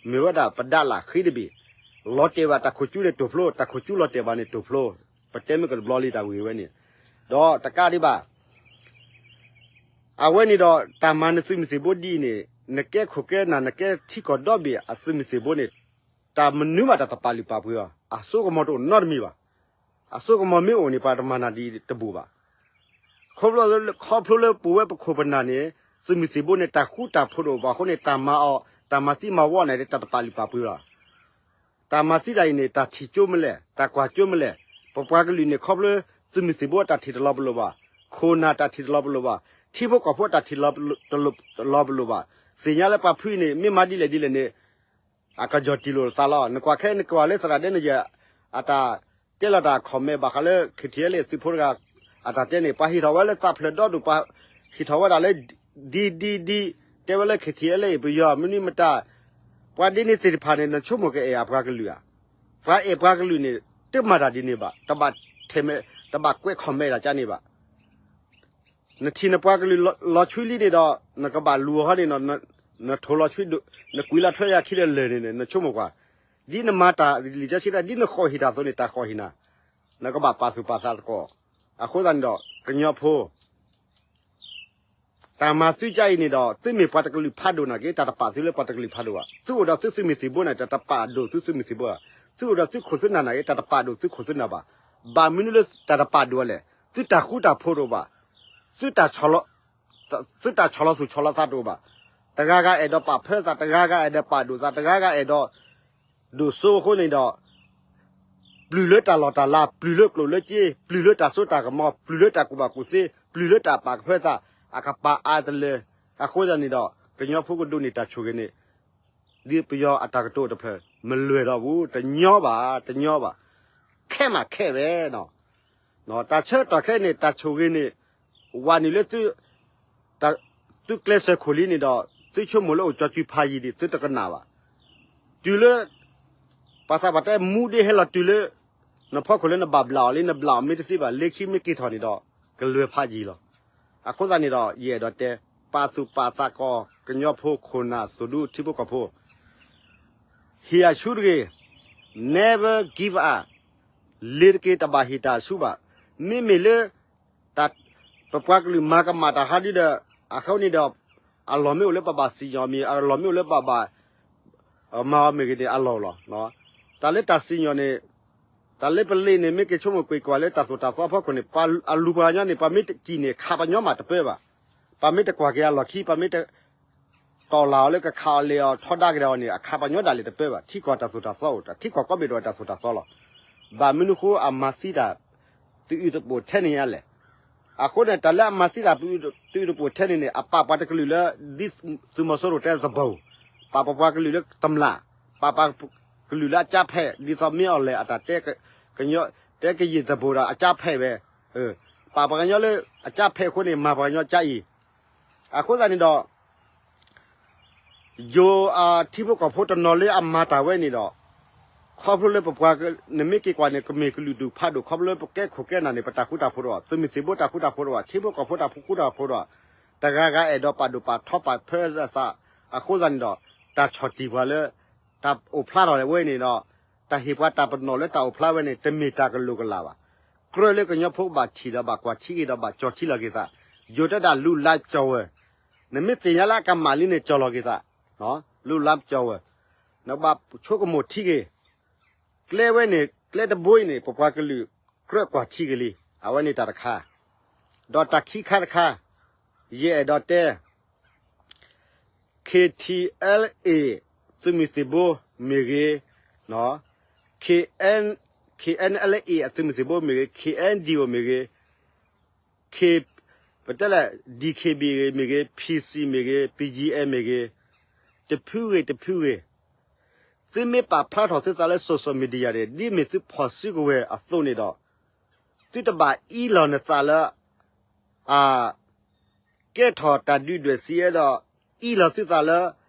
မ့ၢ်ဝဲဒၣ်ပဒးလၢ်ဃံတဘ့ၣ်, လီၤတဲာ်ဘၣ်တၢ်ခိၣ်ကူန့ၣ်တိၢ်ဖျိ, တၢ်ခိၣ်ကူလီၤတဲာ်ဘၣ်န့ၣ်တိၢ်ဖျိ, ပတဲမ့ၢ်ကတဘျီလံတၢ်ဂ့ၢ်ဝဲန့ၣ်, ဒီးတကးဒံးဘၣ် အဝဲန့ၣ်ဒီး တၢ်မၤနသုးမုၢ်သံၣ်ဘိဒ်အံၤန့ၣ် နကဲခိၣ်ကဲနၢ် နကဲထံကီၢ်ဒီဘ့ၣ်အသုးမုၢ်သံၣ်ဘိန့ၣ် တၢ်မနုၤမးတၢ်တပာ်လုၢ်ပာ်ပှ့ၤအီၤ, အစိကမီၤတအိၣ်နီတမံၤဘၣ်. အစိကမီၤမ့ၢ်အိၣ်န့ၣ် ပှၤတမၤနၤဒ်တဘူၣ်ဘၣ်. ခီဖျိလၢပဝဲပခိၣ်ပနၢ်န့ၣ် သုးမုၢ်သံၣ်ဘိန့ၣ် တၢ်ဃူတၢ်ဖိးတအိၣ်ဘၣ်အဃိန့ၣ် တၢ်မၤအီၤ တၢ်မၤသံမၤဝီန့ၣ် တၢ်တပာ်လုၢ်ပာ်ပှ့ၤလီၤ. တၢ်မၤသံတၢ်အံၤန့ၣ် တၢ်ထံၣ်ကၠိမ့ၢ်လဲၣ်, တၢ်ကွၢ်ကၠိမ့ၢ်လဲၣ်, ပပှၤကလုာ်န့ၣ် ခီဖျိသုးမုၢ်သံၣ်ဘိတၢ်ထံၣ်တလီၤပလိာ်ဘၣ်, ခိၣ်နၢ်တၢ်ထံၣ်တလီၤပလိာ်ဘၣ်, ထံဖိကီၢ်ဖိတၢ်ထံၣ်တလီၤပလိာ်ဘၣ်, သ့ၣ်ညါလၢပှၤဖုအံၤန့ၣ် မ့ၢ်မၤဒ်လဲၣ်ဒ်လဲၣ်န့ၣ် အကယီၢ်တံၢ်လိာ်သးလီၤ. နကွၢ်ခဲ နကွၢ်လၢသရၣ်ဒဲနယဲၢ် အတၢ်တဲလီၤတၢ် comment ဘၣ်ဃးလၢ ခ့ၣ်ထံၣ်အဲလ်အ့ၣ် သုးဖိတဂၤ အတၢ်တဲန့ၣ် ပှၤဟ့ၣ်ထီၣ်ဝဲလၢသးဖျၢၣ်ဒီဒူၣ် ပှၤဟ့ၣ်ထီၣ်ဝဲဒၣ်လၢ ဒ်ဒ်ဒ် တဲဝဲလၢ ခ့ၣ်ထံၣ်အဲလ်အ့ၣ် ပယီၤမနုၤမတၤ ပှၤဒ်န့ၣ်သ့ၣ်တဖၣ်န့ၣ် နဆိကမိၣ်ကအဲၣ်အပှၤကလုာ်ဧါ. ပှၤအဲၣ်ပှၤကလုာ်န့ၣ် တမၤတၢ်ဒ်န့ၣ်ဘၣ်, တဘၣ်ထဲမဲာ် တဘၣ်ကွဲး comment တၢ်ကန့ၣ်ဘၣ်. နထံၣ်နပှၤကလုာ်လီၤဆှံလံန့ၣ်ဒီး နကဘၣ်လူၤအီၤဟီန့ၣ်ဒီး နထိၣ်လီၤဆှံ နကွံာ်လီၤထွဲယၤခံဒီးလၢာ်န့ၣ် နဆိကမိၣ်ကွၢ်, ဒ်နမၤတၢ်လံာ်စီဆှံတၢ် ဒ်နဃိးဟ့ၣ်တၢ်အသိးန့ၣ် တၢ်ဃိးဟ့ၣ်နၤ, နကဘၣ်ပာ်သူၣ်ပာ်သးသကိး. အဃိသတးန့ၣ်ဒီး ကညီဖိ တၢ်မၤသုကါအံၤန့ၣ်ဒီး သုမ့ၢ်ပှၤတကလုာ်ဖးဒိၣ်နာ်က့ တၢ်တပာ်သုလၢပှၤတကလုာ်ဖးဒိၣ်ဘၣ်. သုအိၣ်ဒီးသုသုးမုၢ်သံၣ်ဘိန့ၣ် တၢ်တပာ်ဒိၣ်သုသုးမုၢ်သံၣ်ဘိဘၣ်. သုအိၣ်ဒီးသုခိၣ်သုနၢ်နာ်က့ တၢ်တပာ်ဒိၣ်သုခိၣ်သုနၢ်ဘၣ်. ဘၣ်မနုၤလၢတၢ်တပာ်ဒိၣ်လဲၣ်. သုတၢ်ဃူတၢ်ဖိးတအိၣ်ဘၣ်. သုတၢ် သုတၢ်ဆီၣ်လီၤသူၣ်ဆီၣ်လီၤသးတအိၣ်ဘၣ်. တဂၤဂၤအဲၣ်ဒိးပာ်ဖၢသး, တဂၤဂၤအဲၣ်ဒိးပာ်ဒိၣ်သး, တဂၤဂၤအဲၣ်ဒိး ဒိၣ်စိအဃိန့ၣ်ဒီး ပျုၢ်လၢတၢ်လီၢ်တၢ်လၤ, ပျုၢ်လၢကျိၣ်လၢစ့, ပျုၢ်လၢတၢ်စိတၢ်ကမီၤ, ပျုၢ်လၢတၢ်ကူၣ်ဘၣ်ကူၣ်သ့, ပျုၢ်လၢတၢ်ပာ်ကဖၢသး, အကပၤအါတလၢ. အဃိသတးန့ၣ်ဒီး ကညီဖိကဒိးန့ၢ်တၢ်ဆိၣ်ဂ့ၤန့ၣ် ဒ်ပယီၤအတၢ်ကတိၤတဖျၢၣ် မလွဲၢ်ဒီးဘူး, တညီဘၣ်, တညီဘၣ်. ခဲမးခဲဝဲနီၤ. တၢ်ဆၢကတီၢ်ခဲအံၤန့ၣ် တၢ်ဆိၣ်ဂ့ၤန့ၣ် ဝးနုာ်လၢသု သုကျဲးစၢးခိၣ်လံန့ၣ်ဒီး သုဆိကမိၣ်လၢအိၣ်ကၠီစုဖးယံၤဒံး သုတကနၣ်ဘၣ်. တုၤလၢ ပှၤသးပှၢ်တဲမူဒ့ဟဲလီၤတုၤလၢ နဖီခိၣ်လၢနဘၣ်ဘျးအီၤလံ နဘျးအီၤမ့ၢ်တသ့ဘၣ် လၢခံမ့ၢ်က့ၤထီၣ်န့ၣ်ဒီး ကလွဲၢ်ဖးယံၤလီၤ. အဃိသတးန့ၣ်ဒီး ယအဲၣ်ဒိးတဲ ပာ်သူၣ်ပာ်သးကိး ကညီဖိ ခိၣ်နၢ် သူၣ်ဒူ ထံဖိကီၢ်ဖိ ဟ့ၣ်အဆူတဂ့ၤ, never give up, လ့ၤတက့ၤ တဘၣ်ဟ့ၣ်တၢ်အဆူဘၣ်. မ့မ့ၢ်လၢ ပပှၤကလုာ်မၤကမၣ်တၢ်ဟးဒုဒီး အဃိန့ၣ်ဒီး အလီၢ်မ့ၢ်အိၣ်လၢပဘၣ်စံၣ်ညီၣ်မ့ၢ် အလီၢ်မ့ၢ်အိၣ်လၢပဘၣ် မၤအီၤမ့ၢ်ဂ့ၤန့ၣ် အလီၢ်လီၤ. တၢ်လၢတၢ်စံၣ်ညီၣ်န့ၣ် တၢ်လၢပလ့ၤန့ၣ် မ့ၢ်က့ၤဆိကမိၣ်ကွံာ်ကွၢ်လၢတၢ်သိၣ်တၢ်သီအဖီခိၣ်န့ၣ် ပှၤအလူၤပှၤကညီန့ၣ် ပှၤမ့ၢ်တစံၣ်န့ၣ် ခးပှၤညီမးတပၢဘၣ်. ပှၤမ့ၢ်တကွၢ်က့ၤအလီၢ်ခံ ပှၤမ့ၢ်တ တီၢ်လၢ်အီၤလၢကခးအီၤလဲၤအီၤ ထီဒါက့ၤအီၤန့ၣ် အခးပှၤညီဒၣ်လဲာ်တပၢဘၣ်. ထံကီၢ်တၢ်သိၣ်တၢ်သီအိၣ် တၢ်ထံကီၢ်ကိးဘ့ၣ်ဒိးတၢ်သိၣ်တၢ်သီလီၤ. ဘၣ်မနုၤဃိအမၤသံတၢ် သုးအုးသပိၣ်ထဲန့ၣ်ညါလဲၣ်. အဃိန့ၣ် တၢ်လၢအမၤသံတၢ်သုးအုးသပိၣ်ထဲန့ၣ်န့ၣ် အပာ်ပှၤတကလုာ်လၢ ဒ်သုးမီၤစိရိၤတဲသဘိၣ်, ပာ်ပပှၤကလုာ်လၢတမျၢ်, ပာ်ပှၤကလုာ်လၢအကၠါဖဲး ဒ်သိးမ့ၢ်အီၤလဲၣ် အတၢ်တဲ ကညီ တဲကယံာ်သဘိးဒီးအကၢ်ဖဲးဝဲ, ပာ်ပှၤကညီလၢအကၢ်ဖဲးအဃိန့ၣ် မၤပှၤကညီကၢ်အံၤ, အဃိသတးန့ၣ်ဒီး ယိၤအထံဖိကီၢ်ဖိတနီၤလၢအမၤတၢ်ဝဲန့ၣ်ဒီး ခီဖျိလၢပပှၤ နမ့ၢ်က့ၤကွၢ်န့ၣ် ကမ့ၢ်ကလုာ်ဒူၣ်ဖးဒိၣ် ခီဖျိလၢပကဲခိၣ်ကဲနၢ်န့ၣ် ပတၢ်ဃူတၢ်ဖိးတအိၣ်ဘၣ်, သုးမုၢ်သံၣ်ဘိတၢ်ဃူတၢ်ဖိးတအိၣ်ဘၣ်, ထံဖိကီၢ်ဖိတၢ်ဃူတၢ်ဖိးတအိၣ်ဘၣ်, တဂၤဂၤအဲၣ်ဒိးပာ်ဒိၣ်ပာ်ထီပာ်ဖၢသး, အဃိသတးန့ၣ်ဒီး တၢ်ဆီၣ်တံၢ်ပှၤလၢ တၢ်အိၣ်ဖျါထီၣ်ဝဲန့ၣ်ဒီး တၢ်ဟ့ၣ်ပှၤတၢ်ပနီၣ်လၢတၢ်အိၣ်ဖျါဝဲန့ၣ် တမ့ၢ်တၢ်ကလိာ်ကလာ်ဘၣ်. ကြၢးလၢကညီဖိဘၣ်ထံၣ်ဒီးဘၣ်ကွၢ်ထံဂ့ၤဒီးဘၣ်ကၠီၤထံလီၤက့ၤသး, ယိၤတဲဒၣ်လူလါကၠီၤဝဲ, နမ့ၢ်သ့ၣ်ညါလၢအကမၣ်လံန့ၣ် ကၠီၤလီၤက့ၤသး, လူလါကၠီၤဝဲ, နဘၣ်ဆိကမိၣ်ထံဂ့ၤ, ကျဲဝဲန့ၣ် ကျဲတဘိအံၤန့ၣ် ပပှၤကလုာ်ကြၢးကွၢ်ထံဂ့ၤလံ, အဝဲန့ၣ်တၢ်တခါ, ဒီးတၢ်ခံခါတခါ, ယအဲၣ်ဒိးတဲ KTLA သုးမုၢ်သံၣ်ဘိမ့ၢ်ဂ့ၤ, KN KNLA အသုးမုၢ်သံၣ်ဘိမ့ၢ်ဂ့ၤ, KNDO မ့ၢ်ဂ့ၤ, K ပတဲလဲၣ် DKBA မ့ၢ်ဂ့ၤ, PC မ့ၢ်ဂ့ၤ, PGF မ့ၢ်ဂ့ၤ, တဖုဂ့ၤတဖုဂ့ၤ, သုမ့ၢ်ပာ်ဖျါထီၣ်သုသးလၢ social media န့ၣ် ဒ်မ့ၢ်သုဖီၣ်စုကဝဲၤအသိးန့ၣ်ဒီး သုတဘၣ်အံးလီၤနသးလၢ အ ကဲထီၣ်တၢ်ဒုၣ်ဒွဲၣ်စံးအဲၣ်ဒီး အံးလီၤသုသးလၢ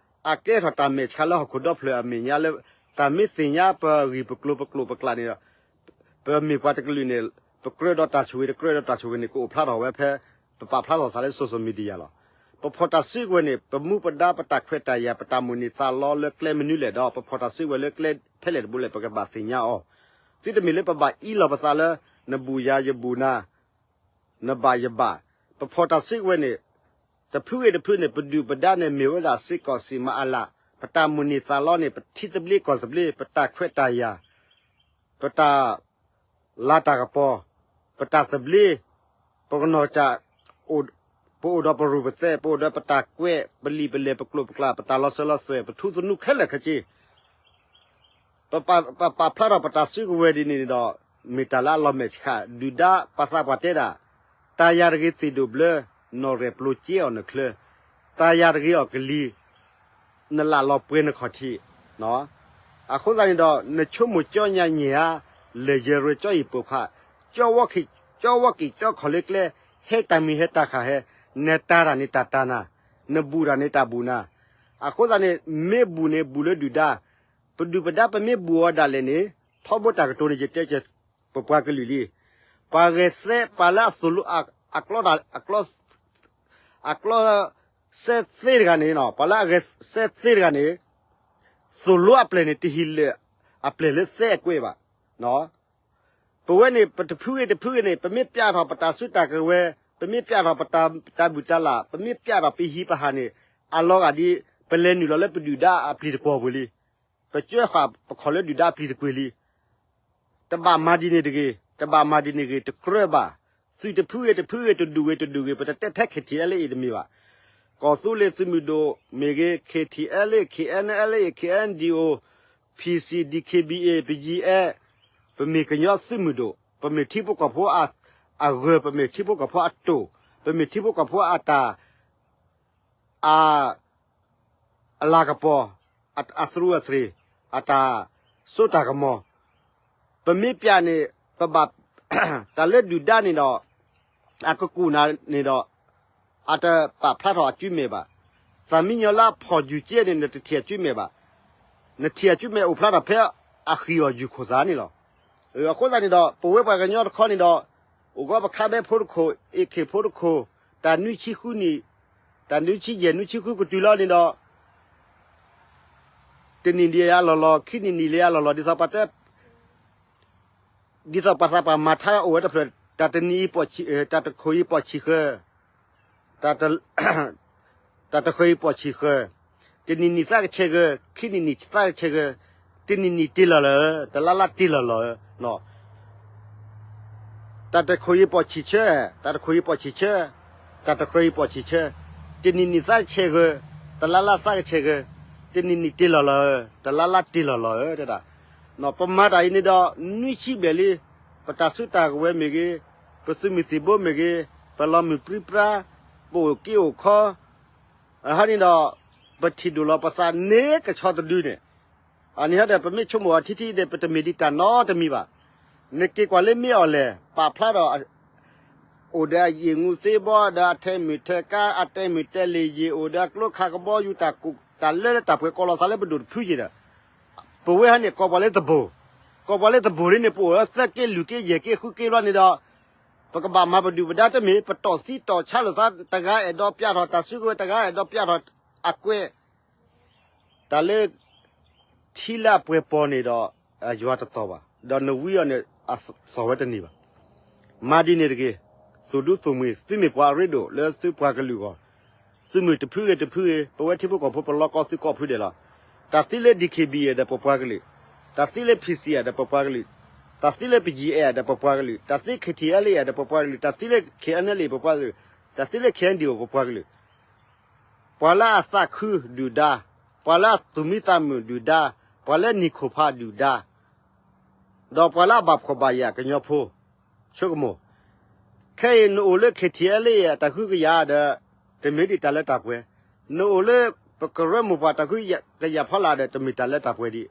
အကဲထီၣ်တၢ်မဲာ်ဆှးလၢဟီၣ်ခိၣ်ဒီဖျၢၣ်အမဲာ်ညါလၢ တၢ်မ့ၢ်သ့ၣ်ညါပဂံၢ်ပကျိၤပကျိာ်ပကျးန့ၣ်ဒီး ပမ့ၢ်ပှၤတကလုာ်န့ၣ် ပကြၢးဒီးတၢ်ဆိၣ်ဂ့ၤ တကြၢးဒီးတၢ်ဆိၣ်ဂ့ၤန့ၣ် ကအိၣ်ဖျါထီၣ်ဝဲဖဲ ပပာ်ဖျါထီၣ်သးလၢ social media လီၤ. ပဖီၣ်တၢ်စုကဝဲၤန့ၣ် ပမူပဒါ ပတၢ်ခွဲးတၢ်ယာ် ပတၢ်မိၣ်န့ၢ်သးလီလၢကျဲမနုၤလဲၣ်ဒီး ပဖီၣ်တၢ်စုကဝဲၤလၢကျဲဖဲလဲၣ်တဘိလဲၣ် ပကဘၣ်သ့ၣ်ညါအီၤ. သုတမ့ၢ်လၢပဘၣ်အံးလီၤပသးလၢ နဘူးယၤယဘူးနၤ နဘၣ်ယဘၣ်, ပဖီၣ်တၢ်စုကဝဲၤန့ၣ် တဖုဂ့ၤတဖုန့ၣ် ပဒုၣ်ပဒါန့ၣ် မ့ၢ်ဝဲဒၣ်စ့ၢ်ကီးစံးမၤအလး, ပတၢ်မိၣ်န့ၢ်သးလီန့ၣ် ပထံသဘျ့ကီၢ်သဘျ့, ပတၢ်ခွဲးတၢ်ယာ်, ပတၢ်လၤတၢ်ကပီၤ, ပတၢ်သဘျ့, ပကနီၢ်ကစၢ်, ပအိၣ်ဒီးပရူၢ်ပသဲး, ပအိၣ်ဒီးပတၢ်ကွဲး, ပလံာ်ပလဲၢ်, ပကျိာ်ပကျါ, ပတၢ်လီၤစၢၤလီၤသွဲၣ်, ပထူသနူခဲလၢာ်ခဲဆ့ ပပာ်ဖျါထီၣ်ပတၢ်စုကဝဲၤဒ်န့ၣ်န့ၣ်ဒီး မ့ၢ်တၢ်လၢအလီၤမဲာ်ဆှး ဒုၣ်ဒါပှၤသးပှၢ်တဲဒၣ်, တၢ်ယၤတဂ့ၤသ့ၣ်ဒိၣ်ဘျၢ, နီၣ်ရဲၣ်ပျိက့အီၣ်နချၢ, တၢ်ယၤတဂ့ၤအီၤကလံၤ, နလၢ်လီၤပှဲၤနခီၣ်ထံး, အဃိသတးန့ၣ်ဒီး နဆိကမိၣ်ကၠီညါညဲၣ်ဧါ, လဲၤယဲၢ်ရၢကၠီအံၤပိာ်ဖး, ကၠီဝီက့ၤကၠီခီၣ်လၢကျဲ, ဟဲတၢ်မံၤဟဲတၢ်ဃၣ်ဟဲ, နတၢ်တၢ်န့ၣ်တၢ်တၢ်နၤ, နဘူးတၢ်န့ၣ်တၢ်ဘူးနၤ, အဃိသတးန့ၣ် မ့ၢ်ဘူးန့ၣ် ဘူးလၢဒုၣ်ဒါ, ပဒုၣ်ပဒါပမ့ၢ်ဘူးအီၤဒၣ်လဲာ်န့ၣ် ထီဘိတၢ်ကတိၤန့ၣ် ယတဲကၢၤပပှၤကလုာ်လံ. ပှၤဂဲၤသဲပှၤလၢအသိၣ်လိအကျီ အကျီစဲသ့တဂၤန့ၣ် ပှၤလၢအဂဲၤစဲသ့တဂၤန့ၣ် သိၣ်လိအပျဲၢ်န့ၣ် တဟံးလၢာ်အပျဲၢ်လၢသဲအကွဲးဘၣ်. ပဝဲန့ၣ် ပတဖုဂ့ၤတဖုဂ့ၤန့ၣ် ပမ့ၢ်ပျးထီၣ်ပတၢ်စုတၢ်ကဝဲၤ, ပမ့ၢ်ပျးထီၣ်ပတၢ်ဘုၣ်တၢ်လၢ်, ပမ့ၢ်ပျးထီၣ်ပဟံၣ်ပဟၣ်န့ၣ် အလီၤဂာ်ဒ် ပလဲၤနုာ်လီၤလၢပဒုၣ်ဒါအပျံၤတကွီၢ်ပူၤလံ. ပကၢဃာ်ပခီၣ်လၢဒုၣ်ဒါအပျံၤတကွီၢ်လံ. တဘၣ်မၤဒ်န့ၣ်တဂ့ၤ, တဘၣ်မၤဒ်န့ၣ်တဂ့ၤ, တကြၢးဘၣ်. သုးတဖုဂ့ၤတဖုဂ့ၤ တဒူၣ်ဂ့ၤတဒူၣ်ဂ့ၤ ပတတဲထဲ KTLA တမ့ၢ်ဘၣ်. ကီၢ်သူလ့ၤသုးမုၢ်ဒိၣ်မ့ၢ်ဂ့ၤ, KTLA, KNLA, KNDO, PC, DKBA, BGF, ပမ့ၢ်ကညီသုးမုၢ်ဒိၣ်, ပမ့ၢ်ထံဖိကီၢ်ဖိအဂၢၤ, ပမ့ၢ်ထံဖိကီၢ်ဖိအတိာ်, ပမ့ၢ်ထံဖိကီၢ်ဖိအတၢ် အ အလၤကပီၤ, အသရူးအသရ့ၤ, အတၢ်စိတၢ်ကမီၤ, ပမ့ၢ်ပျးန့ၣ် ပဘၣ် တၢ်လၢဒုၣ်ဒါန့ၣ်ဒီး အကကူၣ်နၤန့ၣ်ဒီး အတပာ်ဖျါထီၣ်အစုမဲာ်ဘၣ်. သးမံညီလၢအဖီၣ်ယုၢ်ကဲန့ၣ် နတထံၣ်အစုမဲာ်ဘၣ်. နထံၣ်အစုမဲာ်အိၣ်ဖျါထီၣ်ဖဲအဃံၢ်အီၣ်ယုၢ်ခိၣ်သးန့ၣ်လီၤ. အဃိသတးန့ၣ်ဒီး ပဝဲပှၤကညီတခီန့ၣ်ဒီး အိၣ်ကီးပခါဘဲဖိတခိၣ်, အ့ၣ်ခ့ၣ်ဖိတခိၣ်, တၢ်နွံဆံဃုနံၣ်, တၢ်နွံဆံယဲၢ်နွံဆံဃုကတုၤလီၤန့ၣ်ဒီး တနံၣ်နံၣ်လၢအလီၢ်လီၤ, ခံနံၣ်နံၣ်လၢအလီၢ်လီၤ, ဒ်သိးပှၤတဲ ဒ်သိးပှၤသးပှၢ်မၤထါအိၣ်ဝဲတဖျၢၣ်, တၢ်တနံၣ်အံၤပိာ်ဆံ, တၢ်တခိၣ်အံၤပိာ်ဆံဃၢၤ, တၢ်တခိၣ်အံၤပိာ်ဆံဃၢၤ, တနံၣ်နံၣ်သၣ်ကဆဲးဂၢၤ, ခံနံၣ်နံၣ်သၣ်ကဆဲးဂၢၤ, တနံၣ်နံၣ်တ့ၢ်လီၤလၢၤ, တလါလါတ့ၢ်လီၤလီၤ, တၢ်တခိၣ်အံၤပိာ်ဆံဆၢ, တၢ်တခိၣ်အံၤပိာ်ဆံဆၢ, တၢ်တခိၣ်အံၤပိာ်ဆံဆၢ, တနံၣ်နံၣ်သၣ်ကဆဲးဂၢၤ, တလါလါသၣ်ကဆဲးဂၢၤ, တနံၣ်နံၣ်တ့ၢ်လီၤလီၤ, တလါလါတ့ၢ်လီၤလီၤ, တဒၣ်. ပမၤတၢ်အံၤန့ၣ်ဒီး နွံဆံဘျဲၣ်လံ, ပတၢ်စုတၢ်ကဝဲၤမ့ၢ်ဂ့ၤ, ပသုးမုၢ်သံၣ်ဘိမ့ၢ်ဂ့ၤ, ပလီၤမုၢ်ပြံပြါ, ပအိၣ်က့အိၣ်ခီ, အဟါန့ၣ်ဒီး ပထံၣ်ဒိၣ်လီၤပသးန့ၣ်ကဆီတဒုန့ၣ်, အန့ၣ်ဟဲဒီး ပမ့ၢ်ဆိကမိၣ်အီၤထံထံဒီး ပတမ့ၢ်ဒ်တၢ်နီတမံၤဘၣ်. နက့ၤကွၢ်လၢမ့ၢ်အီၤလဲၣ် ပာ်ဖျါဒီး အိၣ်ဒီးအယံာ်ငူသ့ဘီ ဒီးအထဲမုၢ်ထဲကါ အတဲမုၢ်တဲလ့ၣ်ယံာ် အိၣ်ဒီးအကျိခးကဘီယူၤ တၢ်လၢတၢ်ပှဲၤကိးလီၤသးလၢပဒိၣ်တဖုယံာ်ဒီး ပဝဲဟဲန့ၣ် ကိးပှၤလၢသဘိၣ်, ကိးပှၤလၢသဘိၣ်ဒ်န့ၣ် ပအိၣ်လၢသၢက့လွံၢ်က့ယဲၢ်က့ဃုက့ဘျီန့ၣ်ဒီး ပကဘၣ်မၤပဒုၣ်ပဒါတမ့ၢ် ပတီၢ်သံတီၢ်ဆါလိာ်သး တဂၤအဲၣ်ဒိးပျးထီၣ်တၢ်စုကဝဲၤ တဂၤအဲၣ်ဒိးပျးထီၣ်အကွဲး တၢ်လၢ ထံလၢအပှဲၤပီၤန့ၣ်ဒီး ယွၤတသီၣ်ဘၣ်, ဒီးနဝံအီၤန့ၣ် အသီၣ်ဝဲတန့ၢ်ဘၣ်. မၤဒ်န့ၣ်တဂ့ၤ, သူၣ်ဒူသူၣ်မှံၤ သုမ့ၢ်ပှၤအရ့ဒိၣ်လၢသုပှၤကလုာ်အဂီၢ်, သုမုၢ်တဖုဂ့ၤတဖုဂ့ၤ ပဝဲထံဖိကီၢ်ဖိပလီၢ်ကီၢ်သုးကီၢ်ဖုဒဲးလီၤ. တၢ်သံလၢ D K B A ဒီးပပှၤကလုာ်, တၢ်သံလၢ P C A ဒီးပပှၤကလုာ်, တၢ်သံလၢ P G A ဒီးပပှၤကလုာ်, တၢ်သံ K T L A ဒီးပပှၤကလုာ်, တၢ်သံလၢ K N L A ပပှၤကလုာ်, တၢ်သံလၢ K N D O ပပှၤကလုာ် ပှၤလၢအသးခုဒုၣ်ဒါ, ပှၤလၢအသူၣ်မံသးမုာ်ဒုၣ်ဒါ, ပှၤလၢနံၣ်ခိၣ်ဖးဒုၣ်ဒါ, ဒီးပှၤလၢအဘၣ်ဖှီၣ်ဘၣ်ယာ်ကညီဖိ, ဆိကမိၣ်, ခဲအံၤနအိၣ်လၢ K T L A အတၢ်ကဟုကယာ်ဒီး တမ့ၢ်ဒံးတၢ်လၢတၢ်ပှဲၤ, နအိၣ်လၢပကရၢမိၢ်ပှၢ်တၢ်ကဟုကယာ်ဖီလာ်ဒီး တမ့ၢ်တၢ်လၢတၢ်ပှဲၤဒံး,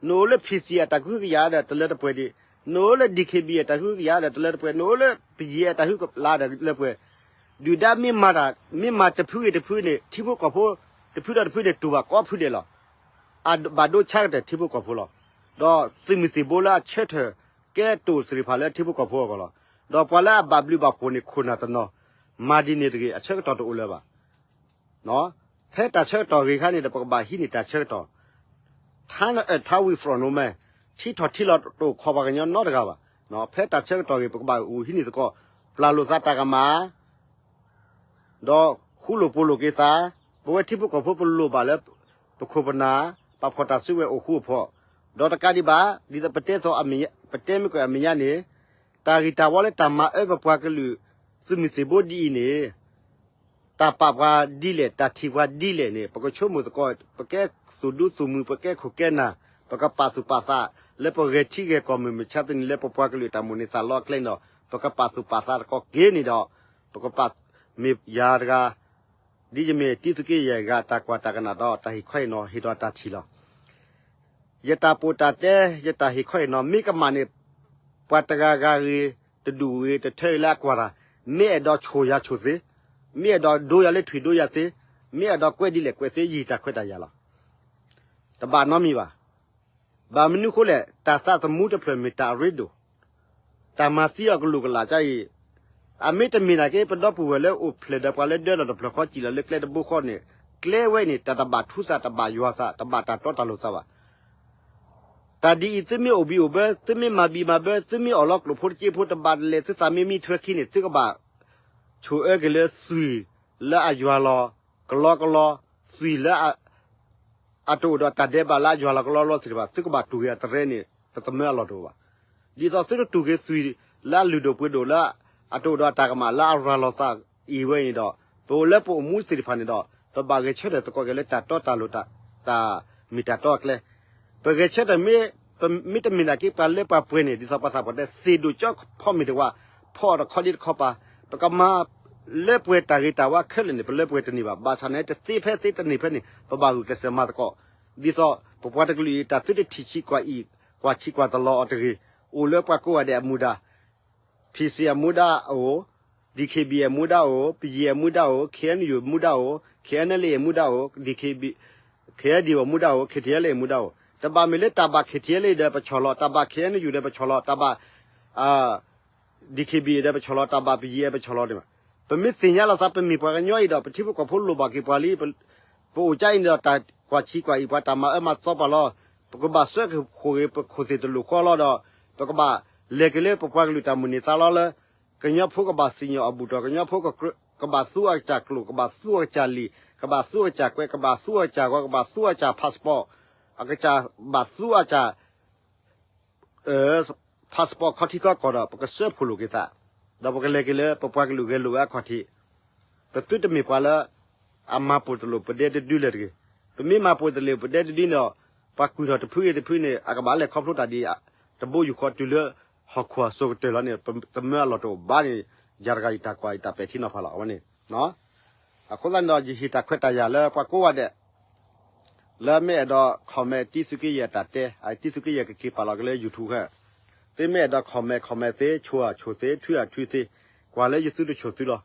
နအိၣ်လၢ P C A အတၢ်ကဟုကယာ်ဒီးတလၢတပှဲၤဒံး, နအိၣ်လၢ D K B A အတၢ်ကဟုကယာ်ဒီးတလၢတပှဲၤ, နအိၣ်လၢ P G A အတၢ်ကဟုကယာ်ဒီးလၢပှဲၤ ဒုၣ်ဒါမ့ၢ်မၤတၢ် မ့ၢ်မၤတဖုဂ့ၤတဖုန့ၣ် ထံဖိကီၢ်ဖိတဖုဒီးတဖုန့ၣ် တူၢ်ဘၣ်ကိးဖုဒဲးလီၤ. အဘၣ်ဒိဆါကတၢၢ်ထံဖိကီၢ်ဖိလီၤ. ဒီးသုးမုၢ်သံၣ်ဘိလၢအဆၢထၢၣ်ကဲတိၢ်သ့ၣ်တဖၣ်လၢထံဖိကီၢ်ဖိအဂီၢ်လီၤ. ဒီးပှၤလၢအဘၣ်ဘျုးဘၣ်ဖှိၣ်န့ၣ် ခိၣ်နၢ်တနီၤ, မၤဒ်န့ၣ်တဂ့ၤ အဆၢကတီၢ်တအိၣ်လၢၤဘၣ်. ဖဲတၢ်ဆၢကတီၢ်ဂ့ၤခါန့ၣ်ဒီး ပကဘၣ်ဟံးန့ၢ်တၢ်ဆၢကတီၢ်, ထါနအၢၣ်ထါဝံၤ from နမ့ၢ် ထံထီၣ်ထံလီၤတအိၣ်ခိးပှၤကညီနီတဂၤဘၣ်. ဖဲတၢ်ဆၢကတီၢ်ဂ့ၤ ပကဘၣ်အိၣ်ဟံးန့ၢ်သကိး ပျၢ်လိာ်သးတၢ်ကမၣ် ဒီးဃူလိာ်ဖိးလိာ်က့ၤသး, ပဝဲထံဖိကီၢ်ဖိပလိၣ်ဘၣ်လၢ ပခိၣ်ပနၢ် ပာ်ဖှိၣ်တၢ်စုကဝဲၤအိၣ်ဃူအိၣ်ဖိး, ဒီးတကးဒံးဘၣ် ဒ်သိးပတဲသိးအမ့ၢ် ပတဲမ့ၢ်ကွဲးအမဲာ်ညါန့ၣ်, တၢ်ဂ့ၢ်တၢ်ဝီလၢတၢ်မၤအၢပပှၤကလုာ် သုးမုၢ်သံၣ်ဘိဒ်အံၤန့ၣ် တၢ်ပာ်ပှၤဒ်လဲၣ် တၢ်ထံၣ်ပှၤဒ်လဲၣ်န့ၣ် ပကဆိကမိၣ်သကိး ပကဲသူၣ်ဒူသူၣ်မုာ် ပကဲခိၣ်ကဲနၢ် ပကပာ်သူၣ်ပာ်သး လၢပဂဲၤထံဂဲၤကီၢ်မုၢ်မဆါတနံၤလၢပပှၤကလုာ်တၢ်မိၣ်န့ၢ်သးလီအကျဲန့ၣ်ဒီး ပကပာ်သူၣ်ပာ်သးသကိးက့ၤန့ၣ်ဒီး ပကပာ်မ့ၢ်ယၤတဂၤ ဒ်ယမ့ၢ်တံသုးက့ယဲၢ်ဂၤ တၢ်ကွၢ်တၢ်ကနၣ်ဒီးတၢ်ဟ့ၣ်ခီဟ့ၣ်နီၤ ဟ့ၣ်ဒီးတၢ်ထံၣ်လီၤ. ယတၢ်ပိာ်တၢ်တဲ ယတၢ်ဟ့ၣ်ခီဟ့ၣ်နီၤ မ့ၢ်ကမၣ်န့ၣ် ပှၤတဂၤဂၤဂ့ၤ တဒူၣ်ဂ့ၤ တထၢဂ့ၤလၢအကွၢ်တၢ်, မ့ၢ်အဲၣ်ဒိးဆိၣ်ယၤဆိၣ်သ့, မ့ၢ်အဲၣ်ဒိးဒိယၤလၢထွံၣ်ဒိယၤသ့, မ့ၢ်အဲၣ်ဒိးကွဲးဒ်လဲၣ်ကွဲးသ့ ယဟ့ၣ်တၢ်ခွဲးတၢ်ယာ်လီၤ. တဘၣ်နီတမံၤဘၣ်. ဘၣ်မနုၤအဃိလဲၣ် တၢ်သးသမူတဖျၢၣ်မ့ၢ်တၢ်အရ့ဒိၣ်, တၢ်မၤသံအီၤကလုာ်ကလုာ်ကလးအံၤ, အမ့ၢ်တမ့ၢ်နာ်က့ ပဒီပုၢ်ဝဲၢ်လၢအိၣ်ဖျဲၣ်ဒီးပှၤလၢဒၢဒီးတဖျၢၣ်ဃီ စံၣ်လီၤလၢကျဲတဘိဃီန့ၣ်, ကျဲဝဲန့ၣ် တၢ်တဘၣ်ထူသး တဘၣ်ယွၤသး တဘၣ်တၢ်တီတၢ်လိၤသးဘၣ်. တၢ်ဒ်အံၤ သုမ့ၢ်အိၣ်ဘံၣ်အိၣ်ဘၢ သုမ့ၢ်မၤဘံၣ်မၤဘၢ သုမ့ၢ်အီၣ်လီၤကျိၣ်ဖိတစ့ဖိ တဘၣ်လဲၤ သုသးမ့ၢ်မံထွဲခံန့ၣ် သုကဘၣ်ဆိၣ်အၢက့ၤလၢသွံၣ်လၢအယွၤလီၤကလီကလီ, သွံၣ်လၢ အတအိၣ်ဒီးတၢ်ဒဲးဘးလၢအယွၤလီၤကလီလီၤသ့ၣ်တဖၣ် သုကဘၣ်တူၢ်က့ၤအတရၢန့ၣ် ပသမၢအလီၢ်တအိၣ်ဘၣ်. ဒ်သိးသုတတူၢ်က့ၤသွံၣ်လၢအလုၢ်ဒိၣ်ပှ့ၤဒိၣ်လၢ အတအိၣ်ဒီးအတၢ်ကမၣ်လၢအရၤလီၤသးအံၤဝဲန့ၣ်ဒီး ပအိၣ်လၢပအိၣ်မူသ့ၣ်တဖၣ်န့ၣ်ဒီး ပဘၣ်ဂဲၤဆၢထၢၣ်သကိးက့ၤလၢတၢ်တီတၢ်လိၤ တၢ်မ့ၢ်တၢ်တီအကျဲ ပဂဲၤဆၢထၢၣ်မ့ၢ် မ့ၢ်တမ့ၢ်နာ်က့ ပှၤလၢပှၤပှဲၤန့ၣ် ဒ်သိးပှၤသးပှၢ်တဲ သ့ၣ်ဒိၣ်ကၠီဖီမ့ၢ်တဝါ ဖီအီၤတခီဒ့တခီပၤ, ပကမၤလၢပှဲၤတၢ်ဂ့ၤတၢ်ဝါခဲလၢာ်န့ၣ် ပလၢပှဲၤတန့ၢ်ဘၣ်. ဘၣ်ဆၣ်န့ၣ် တသ့ဖဲသ့တန့ၢ်ဖဲန့ၣ် ပဘၣ်ဂုာ်ကျဲးစၢးမၤသကိး, ဒ်သိးပပှၤတကလုာ်အံၤ တၢ်သုတထံၣ်ဆံးကွၢ်အံၤ ကွၢ်ဆံးကွၢ်တလီၤအီၤတဂ့ၤ, အိၣ်လၢပှၤကိးဂၤဒဲးအမူဒါ P C အမူဒါအိၣ်, D K B အမူဒါအိၣ်, P G အမူဒါအိၣ်, K N U မူဒါအိၣ်, K N L A အမူဒါအိၣ်, D K B, K N D အမူဒါအိၣ်, K T L A အမူဒါအိၣ်, တဘၣ်မ့ၢ်လၢတၢ်ဘၣ် K T L A ဒီးပဆီၣ်လီၤ, တၢ်ဘၣ် K N U ဒီးပဆီၣ်လီၤ, တၢ်ဘၣ် D K B ဒီးပဆီၣ်လီၤ, တၢ်ဘၣ် P G ပဆီၣ်လီၤန့ၣ်ဘၣ်. ပမ့ၢ်သ့ၣ်ညါလီၤသး ပမ့ၢ်ပှၤကညီအံၤဒီး ပထံဖိကီၢ်ဖိလိၣ်ဘၣ်က့ၤပှၤလံ, ပအိၣ်ကါအံၤန့ၣ်ဒီး တၢ်ကွၢ်ဆံးကွၢ်အံၤ ပှၤတၢ်မၤအၢမၤသီပှၤလီၤ. ပကဘၣ်စၢက့ၤဃိာ်ဂ့ၤ ပခိၣ်သ့ၣ်တလိၣ်ဃီလီၤဒီး ပကဘၣ်လဲၤက့ၤလၢပပှၤကလုာ်တၢ်မိၣ်န့ၢ်သးလီၤလၢ ကညီဖိကဘၣ်စံၣ်ညီၣ်အဘူၣ်တီၢ်, ကညီဖိကဘၣ်သူအကစၢ်ကျိၣ်, ကဘၣ်သူအကစၢ်လံာ်, ကဘၣ်သူအကစၢ်ကွဲး, ကဘၣ်သူအကစၢ်ဂီၤ, ကဘၣ်သူအကစၢ် passport, အကစၢ်ဘၣ်သူအကစၢ် passport ခီထံခီကီၢ်ဒီး ပကစၢဖှိၣ်လိာ်က့ၤသး, ဒီးပကလဲၤက့ၤလၢပပှၤကလုာ်ဂဲၤလိာ်ဝဲအခီၣ်ထံး, ပသုတမ့ၢ်ပှၤလၢ အမၤပိာ်တလိာ်ပဒဲတဒုလၢၤတဂ့ၤ. ပမ့ၢ်မၤပိာ်တလိာ်ပဒဲတဒုန့ၣ်ဒီး ပှၤကွံာ်ထီၣ်တဖုဂ့ၤတဖုန့ၣ် အကဘၣ်လဲၤခီဖျိတၢ်ဒ်အံၤ တဘိယူၢ်ဃီတုၤလၢဟီၣ်ခိၣ်အစိၤကတၢၢ်လီၤန့ၣ် ပသမၢအလီၢ်တအိၣ်ဘၣ်န့ၣ် ယၤတဂၤယတၢ်ကွၢ်ယတၢ်ပဲာ်ထံနီၤဖးလီၤ အဝဲန့ၣ် အဃိသတးန့ၣ်ဒီး ယဟ့ၣ်တၢ်ခွဲးတၢ်ယာ်လၢပှၤကိးဂၤဒဲး လၢမ့ၢ်အဲၣ်ဒိး comment တံသုးက့ယဲၢ်တၢ်တဲ, တံသုးက့ယဲၢ်ကက့ၤပာ်လီၤက့ၤလၢ YouTube ဃဲ, သု သုမ့ၢ်အဲၣ်ဒိး comment comment သ့, ဆိၣ်အဆိၣ်သ့, ထွံၣ်အထွံၣ်သ့, ကွၢ်လၢယသုတဆိၣ်သုလီ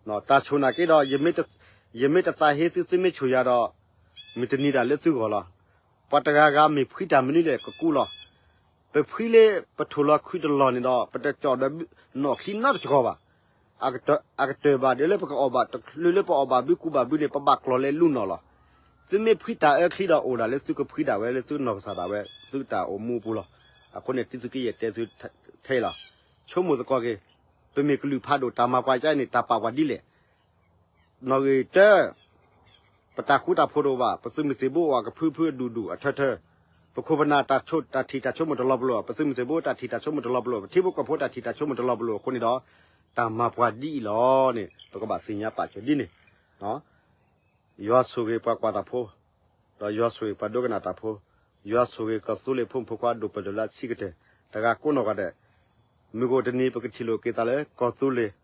ၤ. တၢ်ဆိၣ်နာ်က့ဒီး ယမ့ၢ်တသးဟ့သု သုမ့ၢ်ဆိၣ်ယၤဒီး မုၢ်တနံၤဒၣ်လၢသုဂီၢ်လီၤ. ပှၤတဂၤဂၤမ့ၢ်ဖှံတၢ်မနုၤလဲၣ်ကကူလီၤ. ပဖှံလၢပထိၣ်လီၤခုတလီၢ်န့ၣ်ဒီး ပတကၠီၣ်ဒီးနီၣ်ချံနီတစှီၤဘၣ်. အကတၢၢ်ဘၣ်ဒီးလၢပကအီၣ်ဘၣ် တချုးလၢပအီၣ်ဘၣ်ဘုကူဘၣ်ဘုန့ၣ် ပဘၣ်ကျီၢ်လဲၤလူၤနီၣ်လီၤ. သုမ့ၢ်ဖှံတၢ်အၢချံဒီးအိၣ်ဒၣ်လၢသုကဖှံဒၣ်ဝဲလၢသုနီၢ်ကစၢ်ဒၣ်ဝဲ သုတၢ်အိၣ်မူအပူၤလီၤ. အဃိန့ၣ် တံသုကယဲၢ်တဲသုထဲအံၤလီၤ. ဆိကမိၣ်သကိးက့ၤ, ပမ့ၢ်ကလုာ်ဖးဒိၣ် တၢ်မၤပှၤကါန့ၣ် တၢ်ပာ်ပှၤဒ်လဲၣ်. နီၣ်ဂံၢ်တၢ, ပတၢ်ဃူတၢ်ဖိးတအိၣ်ဘၣ်, ပသုးမုၢ်သံၣ်ဘိအိၣ်ကဖုဖုအဒူၣ်ဒူၣ်အထၢထၢ, ပခိၣ်ပနၢ်တၢ်ဆိၣ်တၢ်ထံၣ်တၢ်ဆိကမိၣ်တလီၤပလိာ်, ပသုးမုၢ်သံၣ်ဘိတၢ်ထံၣ်တၢ်ဆိကမိၣ်တလီၤပလိာ်, ပထံဖိကီၢ်ဖိတၢ်ထံၣ်တၢ်ဆိကမိၣ်တလီၤပလိာ်အဃိန့ၣ်ဒီး တၢ်မၤပှၤဒ်အံၤလီၤန့ၣ် ပကဘၣ်သ့ၣ်ညါပာ်စၢၤဒ်န့ၣ် ယွၤဆိၣ်ဂ့ၤပှၤကွၢ်တၢ်ဖိ, ဒီးယွၤဆိၣ်ဂ့ၤပှၤဒိကနၣ်တၢ်ဖိ, ယွၤဆိၣ်ဂ့ၤကီၢ်သူလ့ၤဖိမုၣ်ဖိခွါဒိၣ်ပၢၢ်လၢအဆံးကတၢၢ်, တဂၤကိးနီၢ်ဂၤဒဲး, မုၢ်ကအိၣ်တနံၤ ပကထံၣ်လိာ်က့ၤသးလၢကီၢ်သူလ့ၤ,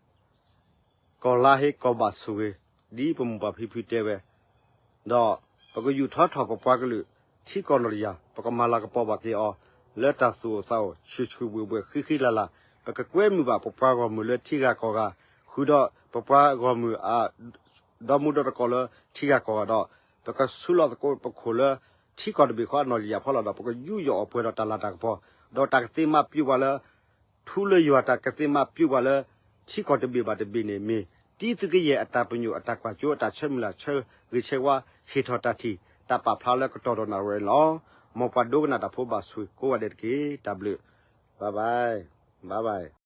ကီၢ်လါဟ့ကီၢ်ဘၣ်ဆိၣ်ဂ့ၤ, ဒ်ပမိၢ်ပၢ်ဖံဖုတဲဝဲ, ဒီးပကယူာ်ထီထီၣ်ပပှၤကလုာ် ထံကီၢ်နီၢ်တယၢ်, ပကမၤလၤကပီၤဘၣ်က့ၤအီၤ လၢတၢ်သူၣ်အိၣ်သးအိၣ် ဆူၣ်ဆူၣ်ဘှ့ၣ်ဘှ့ၣ်ဃံဃံလၤလၤ, ပကကွဲမုာ်ဘၣ်ပပှၤဂီၢ်မုၢ်လၢထံဂၤကီၢ်ဂၤ, ဃုာ်ဒီးပပှၤဂီၢ်မုၢ်အ ဒီမူဒီတကိးလၢထံဂၤကီၢ်ဂၤဒီး, ပကဆူးလီၤသကိးပခိၣ်လၢထံကီၢ်တဘ့ၣ်ဃီအနီၢ်တယၢ်ဖီလာ်ဒီး ပကယူးယီၣ်အီၣ်ပှဲၤဒီးတၢ်လၤတၢ်ကပီၤ, ဒီးတၢ်ကသ့မၤပျုၤပှၤလၢ ထူလၢယွၤတၢ်ကသ့မၤပျုၤပှၤလၢ ထံကီၢ်တဘ့ၣ်ဘၣ်တဘ့ၣ်န့ၣ်မ့ၢ် တံသုကယဲၢ်အတၢ်ပညိၣ်အတၢ်ကွၢ်စိအတၢ်ဆၢမုၢ်လၢ်ဆၢဂ့ၤဆၢဝါ ဟ့ၣ်ထီၣ်တၢ်ထံၣ် တၢ်ပာ်ဖျါလၢကတီၢ်ဒီးနၣ်ရံၣ်ဝဲန့ၣ်လီၤ. မ်ပှၤဒိကနၣ်တၢ်ဖိဘၣ်ဆိၣ်ဂ့ၤကိးဂၤဒဲးတက့ၢ်. တၢ်ဘျုး, bye bye, bye bye.